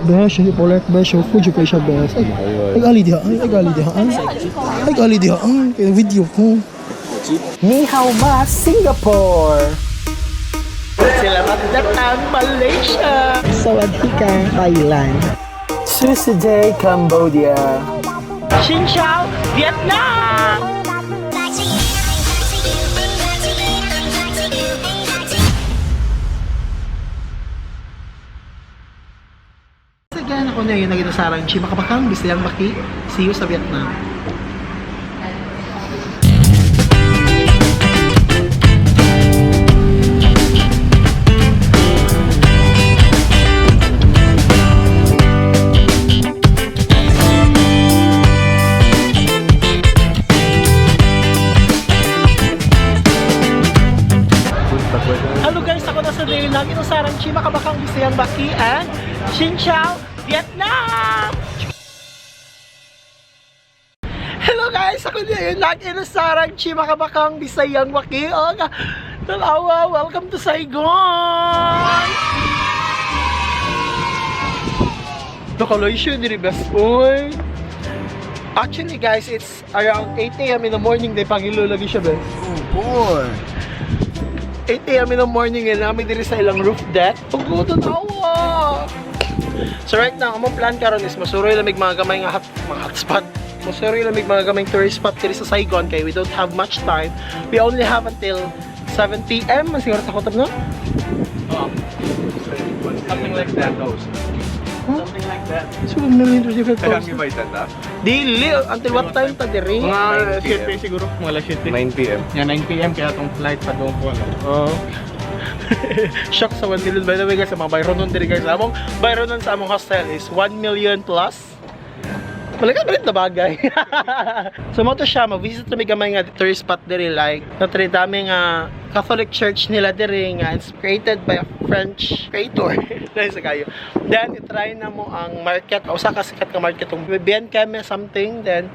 Besh, polite besh, ko jud kay siya besh. Ay, ay ali diha, ay, ay ali diha. Ay, ay ali diha. Ay, kay video ko. Ni hao ma, Singapore. Selamat datang Malaysia. Sawadika, Thailand. Tuesday, Cambodia. Xin chào, Vietnam. Again, ako na yun, naging sarang chi makabakang, bisayang baki. See you sa Vietnam. Hello guys, ako na sa Dale lang. Ito sarang chi makabakang, bisayang baki and Xin chào, Vietnam! Hello guys, ako na yun lang. Ito sarang chi makabakang, bisayang baki. Oh, Talawa, welcome to Saigon! Nakaloy siya, ni Ribas. Uy! Actually guys, it's around 8 a.m. in the morning. Day pangilo lagi siya, bes. Oh boy. 8 a.m. in the morning eh, namin diri sa ilang roof deck. Pagod awa. So right now, among plan karon is masuroy lamig mga gamay nga hot, mga hotspot. Masuroy lamig mga gamay tourist spot diri sa Saigon kay we don't have much time. We only have until 7 p.m. Man siguro takot no? Something like that though. Something like that. So 1,035,000. Kaya ba itanda? Dili, until what time ta diri? Mga 9 7 siguro, mga alas 7. 9 p.m. Yeah, 9 p.m. kaya tong flight pa doon po. Ano. Oh. Shock sa 1 million. By the way guys, ang mga bayronon diri guys. Among bayronon sa among hostel is 1 million plus. Malaga pa rin na bagay. So mo to siya, mag-visit kami gamay nga tourist spot diri like Notre Dame nga Catholic Church nila diri nga it's created by a French creator. Dahil sa kayo. Then i-try na mo ang market, usa ka sikat nga market tong Bien Keme something, then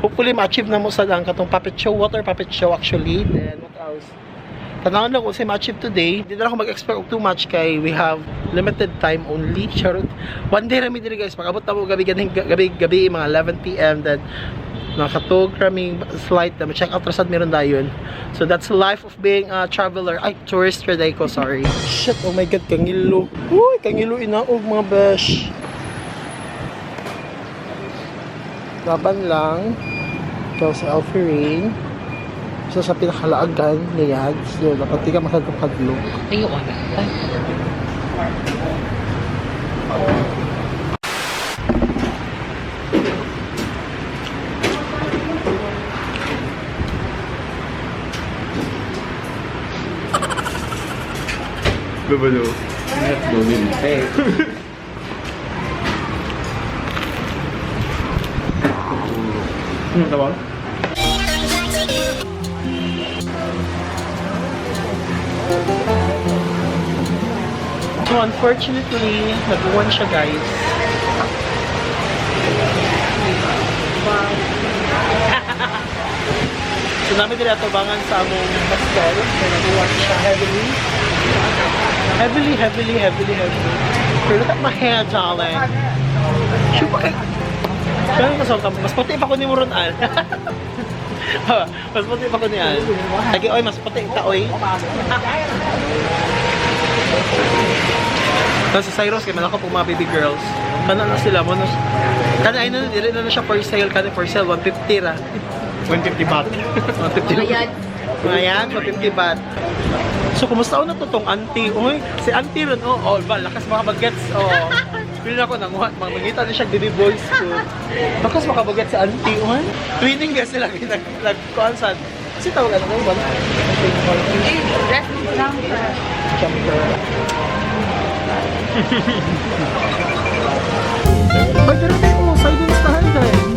hopefully ma-achieve na mo sa ang katong puppet show, water puppet show actually. Then what else? Tanawon lang kung sa ma-achieve today. Hindi na ako mag-expect og too much kay we have limited time only. Charot. One day rami diri guys, makabot na mo gabi gabi gabi, gabi mga 11 PM then nakatug rami flight na check out ra sad meron dayon. So that's the life of being a traveler. Ay, tourist today ko, sorry. Shit, oh my god, kangilo. Uy, kangilo inaog mga besh. Laban lang. Ikaw sa Alfie Rain. Isa sa pinakalaagan ni Yad. So, dapat di ka masyadong hadlok. Babalo. Let's go din. Hey. Ano tawag? So, unfortunately, nag-uwan siya, guys. So, namin dinatabangan sa among hostel. So, nag-uwan siya heavily. Heavily, heavily, heavily, heavily. Pero look at my hair, darling. Sure pa kay... Pero kasulta mo, mas puti pa ko ni Muron Al. Mas puti pa ko ni Al. Lagi, oy, mas puti ka, oy. Tapos sa Cyrus, kay malako po mga baby girls. Kana na sila mo. Kana ay na, dili na na siya for sale. Kana for sale, 150 ra. 150 baht. 150. Ayan. Mga yan, 150 baht. So, kumusta na to tong auntie? Uy, si auntie ron, oh, oh, ba, lakas makabagets, oh. Pili na ako, nanguha, mga mangita na siya, baby boys ko. Lakas makabagets si auntie, uy. Twinning guys sila, nag, nag, kuan sa, kasi tawag ano ko ba? Eh, dress jumper. Jumper. Ay, pero tayo, oh, Saigon style dahil.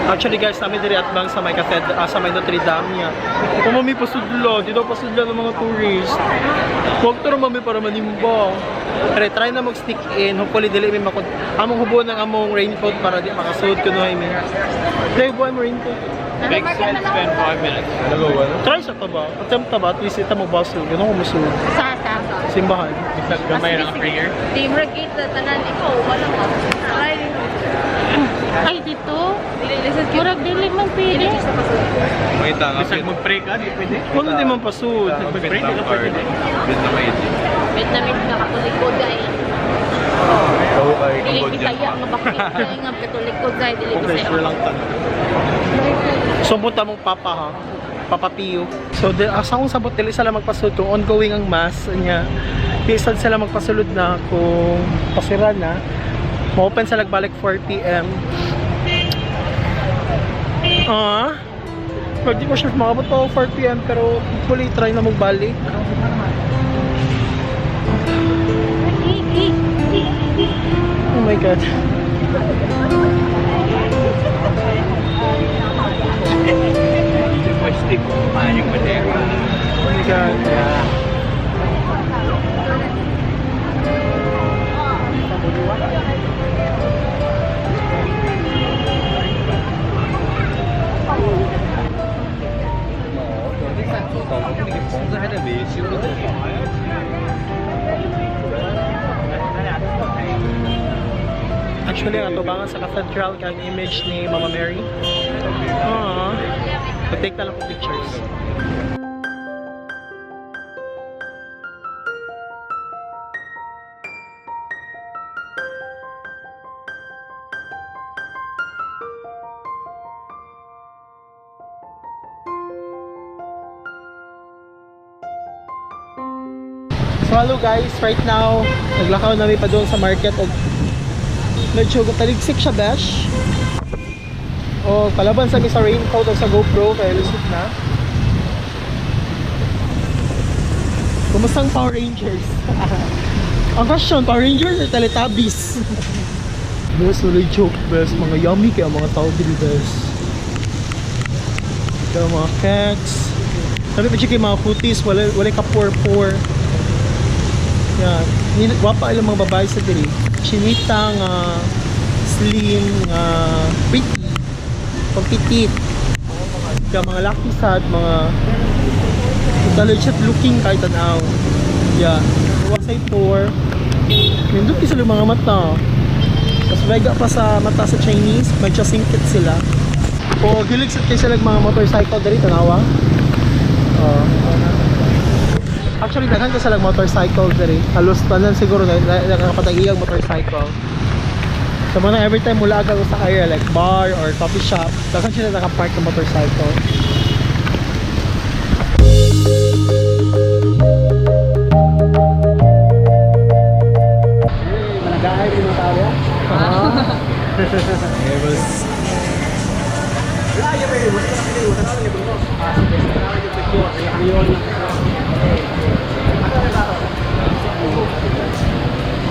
Actually guys, namin diri atbang sa may cathedral, sa may Notre Dame niya. O mami pasudlo, di daw pasudlo ng mga tourist. Huwag to mami para manimba. Pero try na mag-sneak in. Hopefully dili mi makod among hubo ng among raincoat para di makasud kuno mi. Play boy mo raincoat. Big sense, spend 5 minutes. Try sa to ba? Attempt ta ba? At least ita mo baso. Ganun ko musulod. Sa, sa, sa. Simbahan. Bisag gamay ra ang prayer. Di mo gate na tanan ikaw wala ka. Try. Ay, dito? Murag dili man pwede. Wait lang. Bisag mag-pray ka, di pwede. Kung hindi man pasud. Mag-pray ka pwede. Vietnamese nga Katoliko dai. Dili Bisaya nga bakit dai nga Katoliko dai dili Okay, Bisaya. sure lang tanong. So, punta mong papa ha. Papa Pio. So, asa kong sabot, dili sila magpasulod kung ongoing ang mass niya. Di sad sila magpasulod na kung pasira na. Ma-open sila balik 4 p.m. Ah, pag di ko sure makabot pa ako 4 p.m. pero hopefully try na magbalik. Oh my God. Pwede ko kumain yung bandera. Oh my God. Actually, ang atubangan sa cathedral kang image ni Mama Mary. Aww. Mag-take na lang po pictures. So hello guys, right now, naglakaw namin pa doon sa market og medyo taligsik siya besh. O palaban sa mi sa raincoat o sa GoPro kaya lusot na. Kumusta ang Power Rangers? Ang question, Power Rangers or Teletubbies? Bes, walay joke, bes. Mga yummy kaya mga tao dili, bes. Kaya mga cakes. Sabi pa siya kay mga kutis, wala ka poor-poor. Yan. Wapa ilang mga babae sa diri. Chinita nga slim nga pretty. Pagpitit. Kaya mga lucky sad, mga legit looking kahit tanaw. Yeah. Wasay tour. Nindot sila yung mga mata. Tapos mega pa sa mata sa Chinese, medyo singkit sila. O gilig sa kay sila mga motorcycle diri tanawa. Oh. Actually, daghan ka sila motorcycle diri. Halos tanan siguro na nakapatag-iyang motorcycle. So mga every time mula agad sa area like bar or coffee shop, daghan sila nakapark ng motorcycle. Managahay yung mga tao. Ah.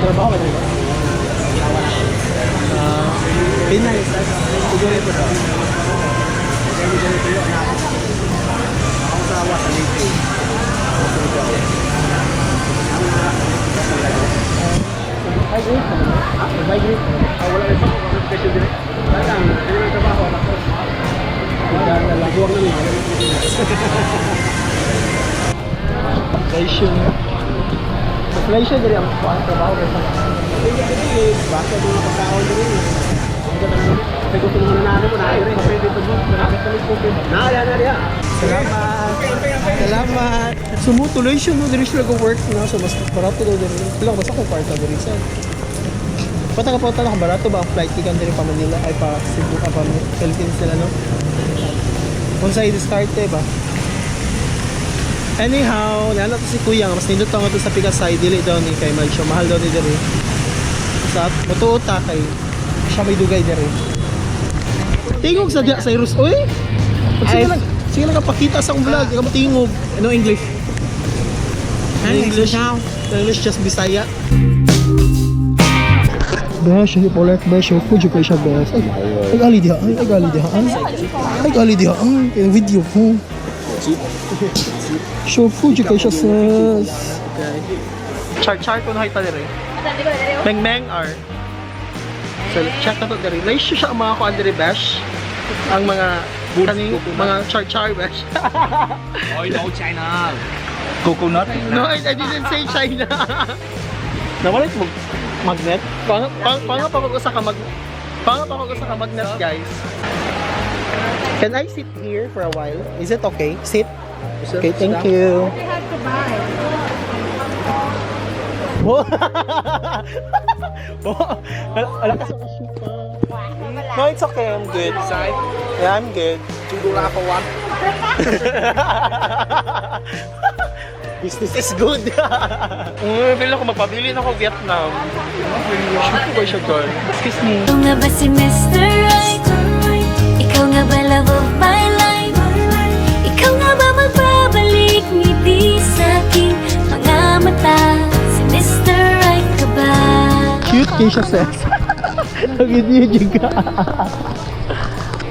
Trabaho ka dito? Ah, Pinay. Migrate ka na? Migrate ka na? Wala rin pa qualification din. Wala lang, hindi lang trabaho tapos. Nagawa na niya. Malaysia. Sa Malaysia diri ang kuan trabaho kay sa Basta mga pagkaon din. Salamat. Salamat. Sumutuloy siya no diri siya work na so mas barato daw diri. Wala basta kung kwarta diri sa. Pata ka pa kung barato ba ang flight ticket diri pa Manila ay pa Cebu pa Philippines sila no. Kung sa diskarte ba. Anyhow, nana to si Kuya nga mas nindot nga to sa Pigasay dili daw ni kay medyo mahal daw ni diri. Sa mutuo ta kay siya may dugay diri. Tingog sa diya Cyrus oy. Pag sige lang kapakita sa akong vlog, ikaw tingog. No English. No English. No English, just Bisaya. Besh, hindi po like besh. Ko jud kay siya besh. Ay, ay ali diha, ay, ay ali diha. Ay, ay ali diha. Ay, kay video ko. Show ko jud kay siya sis. Char char ko na kita dire. Meng meng ar. So check na to dire. Nice siya ang mga kuan dire besh. Ang mga kaning mga char char besh. Oh, no, China. Coconut? No, I didn't say China. Nawala yung magnet. Pang pang pang pa ko sa ka mag pang pa ko sa ka magnet, guys. Can I sit here for a while? Is it okay? Sit. Okay, thank you. You have to buy. Oh. Oh. Wala ka sa No, it's okay. I'm good. Yeah, I'm good. $2 for one. Business is good. Feel ako magpabili na ako Vietnam. Sure ko siya, girl. Excuse me. Ikaw nga ba si Mr. Right? Ikaw nga ba love of my life? Ikaw nga ba magbabalik ngiti sa aking mga mata? Si Mr. Right ka ba? Cute kay siya, sis. Nag-video ka.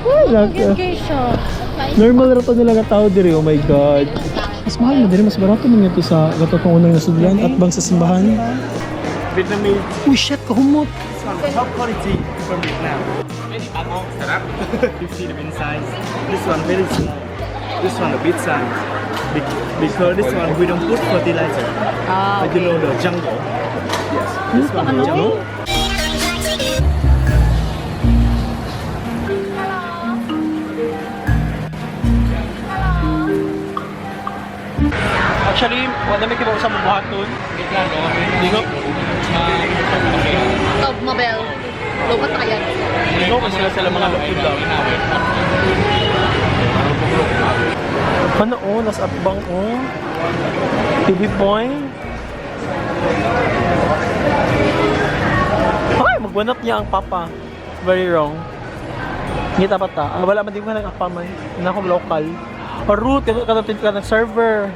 Ay, nako. Normal ra to nila nga tao diri. Oh my God. Mas mahal na diri, mas barato man ito sa gatong unang nasudlan at bang sa simbahan. Vietnamese. Oh shit, kahumot. This one top quality from Vietnam. You see the inside. This one very small. This one a big size. Because this one we don't put fertilizer. Ah, But you know the jungle. Yes. This one the jungle. Actually, wala may kibaw sa mabuhaton. Hindi ko. Top Mabel. Lobat na kaya. Hindi ko kasi sila mga lupid lang. Ano oh, nasa abang oh. TV Point. Ay, magbanat niya ang papa. Very wrong. Ngita pa ta. Ah, wala man di ko nang apa man. Hindi akong local. O root, kano kano ka ng server.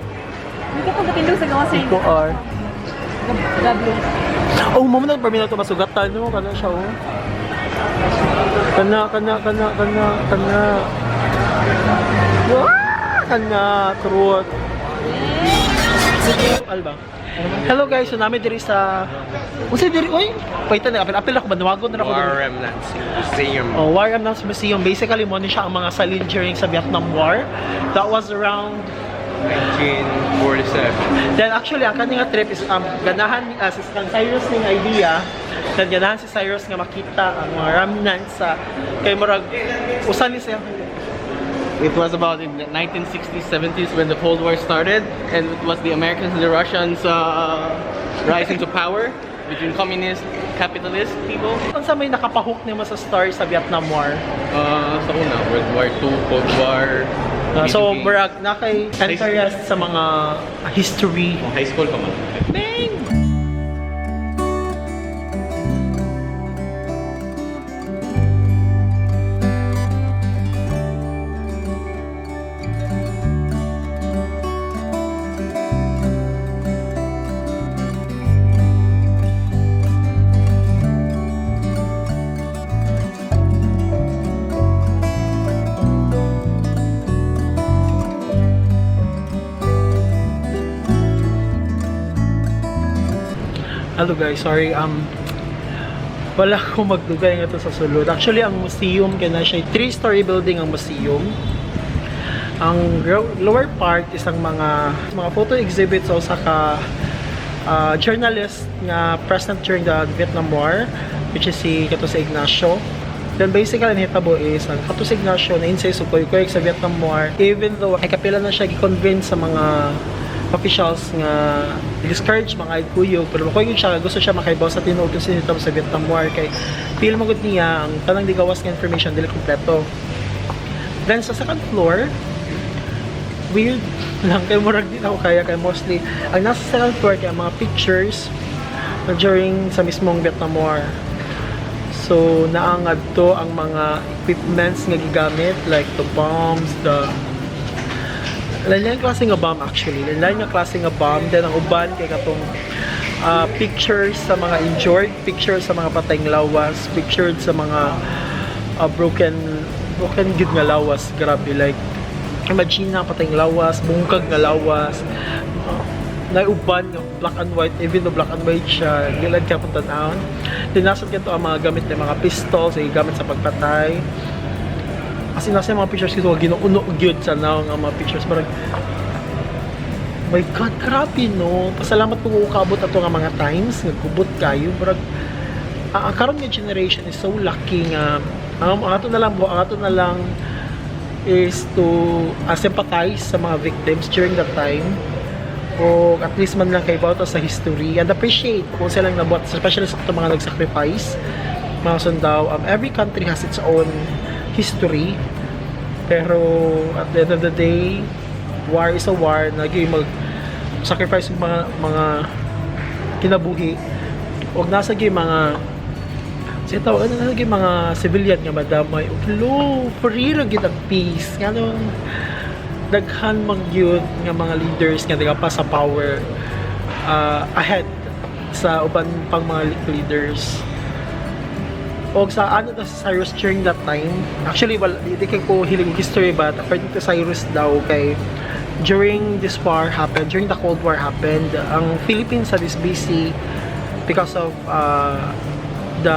Hindi ka pagkatindog sa gawa sa Iko R. Oh, mamo nang permi na ito masugatan no kana siya oh. Kana kana kana kana kana. Wah! Kana truth. Alba. Hello guys, so nami diri sa Unsa diri oy? Paitan na apil apil ako manuwagon na ako diri. War Remnants Museum. Oh, War Remnants Museum. Basically, mo ni siya ang mga salin during sa Vietnam War. That was around 1947. Then actually, ang kaning nga trip is ganahan si kang Cyrus ning idea, then ganahan si Cyrus nga makita ang mga remnants sa kay murag usan ni siya. It was about in the 1960s, 70s when the Cold War started, and it was the Americans and the Russians rising to power between communist, capitalist people. Unsa may nakapahook nimo sa story sa Vietnam War? Sa una, World War II, Cold War. So video games. murag na kay interest sa mga history. Oh, high school pa man. Bang! Hello guys, sorry wala akong magdugay nga to sa sulod. Actually, ang museum kay na siya three-story building ang museum. Ang lower part is ang mga photo exhibits o saka journalist nga present during the Vietnam War, which is si kato si Ignacio. Then basically, ang hitabo is ang kato si Ignacio na insay sukoy-koy sa Vietnam War, even though ay kapila na siya gi-convince sa mga officials nga discourage mga kuyog pero makuy siya gusto siya makaibaw sa tinuod kasi nito sa Vietnam War kay feel mo gud niya ang tanang digawas nga information dili kompleto. Then sa second floor, weird lang kay murag di na ako kaya kay mostly ang nasa second floor kay ang mga pictures during sa mismong Vietnam War. So naangad to ang mga equipments nga gigamit like the bombs, the lain klase nga bomb actually. Lain nga klase nga bomb then ang uban kay katong Pictures sa mga injured, pictures sa mga patayng lawas, pictures sa mga broken broken gid nga lawas. Grabe, like imagine na patayng lawas, bungkag nga lawas, nauban nga black and white, even though black and white siya, gilad ka kung tan-awon. Tinasad kato ang mga gamit ng mga pistols, ay gamit sa pagpatay. Kasi nasa yung mga pictures kito, ginuuno gyud sa naong ang mga pictures. Parang, my God, grabe no. Pasalamat po kung kaabot ato nga mga times, nagkubot kayo. Parang, ang karon nga generation is so lucky nga, ang ato na lang, ang ato na lang is to sympathize sa mga victims during that time o at least man lang kay ta sa history and appreciate kung silang nabuhat, especially sa mga nag-sacrifice, mga sundao. Every country has its own history, pero at the end of the day, war is a war. Nagi mag sacrifice yung mga kinabuhi og nasa gyud mga siya tawag ano nasa gyud mga civilian nga madamay og lo free ra gyud ang peace, nganong daghan man gyud nga mga leaders nga pa sa power ahead sa uban pang mga leaders og sa ano na si Cyrus during that time. Actually, well, di kay ko hilig og history, but according to Cyrus daw, kay during this war happened, during the Cold War happened, ang Philippines sa this busy because of the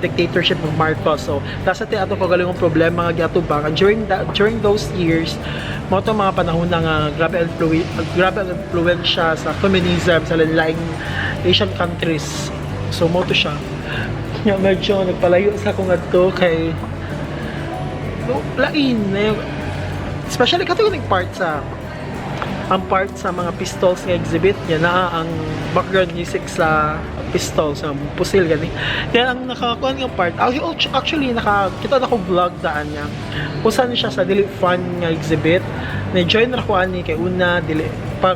dictatorship of Marcos. So, nasa ti ato kagalingong problema nga giatubang. And during those years, mao to mga panahon na nga grabe ang influensya sa communism sa laing Asian countries. So, mao to siya. Nga medyo nagpalayo sa akong adto kay no, lain eh. Especially kato yung part sa ang part sa mga pistols nga exhibit niya na ang background music sa pistols sa pusil gani. Then ang nakakuan nga part, actually naka kita na ko vlog daan niya kung saan siya sa dili fun nga exhibit. Na join ra ko ani kay una dili pa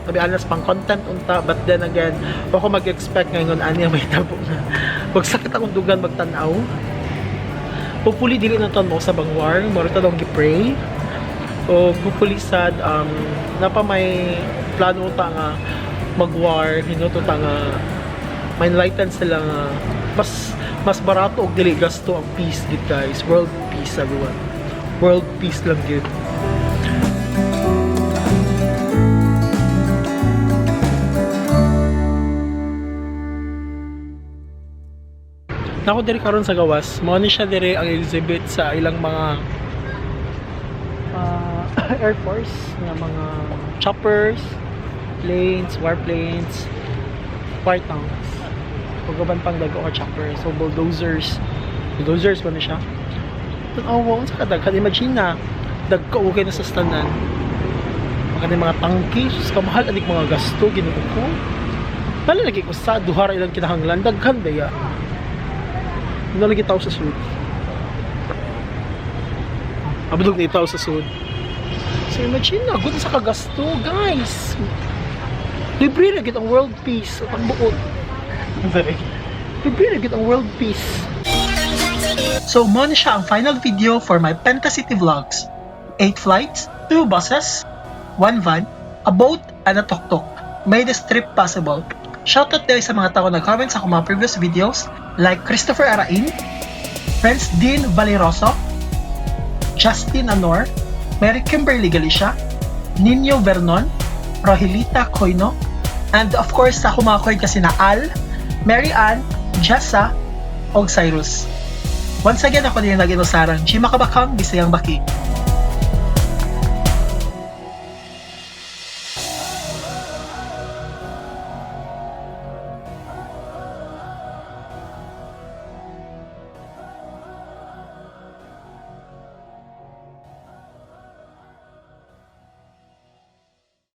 tabi anas pang content unta, but then again ako mag-expect ngayon ani ang mahitabo na wag sakit akong dugan magtan-aw. Hopefully dili na ton mo sa bang war mo ra tong gi-pray o hopefully sad napa may plano ta nga mag-war hinuto ta nga ma-enlighten sila nga mas mas barato og dili gasto ang peace gid, guys. World peace, everyone. World peace lang gyud. Nako diri karon sa gawas, mao ni siya diri ang exhibit sa ilang mga Air Force nga mga choppers, planes, warplanes, war tanks. Ug uban pang dagko ka chopper, so bulldozers. Bulldozers ba na siya? Tan-awa unsa ka daghan, imagine na dagko okay na sa tanan. Mga mga tangke, sus kamahal anig mga gasto, Ginoo ko. Bali lagi ko sa duha ra ilang kinahanglan, daghan baya. Nalagi tao sa sud. Abdog ni tao sa sud. So imagine na, good sa kagasto, guys. Libre na gid ang world peace ang buot. Libre na gid ang world peace. So mo na siya ang final video for my Pentacity vlogs. 8 flights, 2 buses, 1 van, a boat, and a tuk-tuk made this trip possible. Shoutout dahil sa mga tao nag-comment sa akong mga previous videos like Christopher Arain, Friends Dean Valeroso, Justin Anor, Mary Kimberly Galicia, Nino Vernon, Rogelita Coino, and of course sa akong mga koy kasi na Al, Mary Ann, Jessa, og Cyrus. Once again, ako din nag-inusarang G. Makabakang, Bisayang Baki.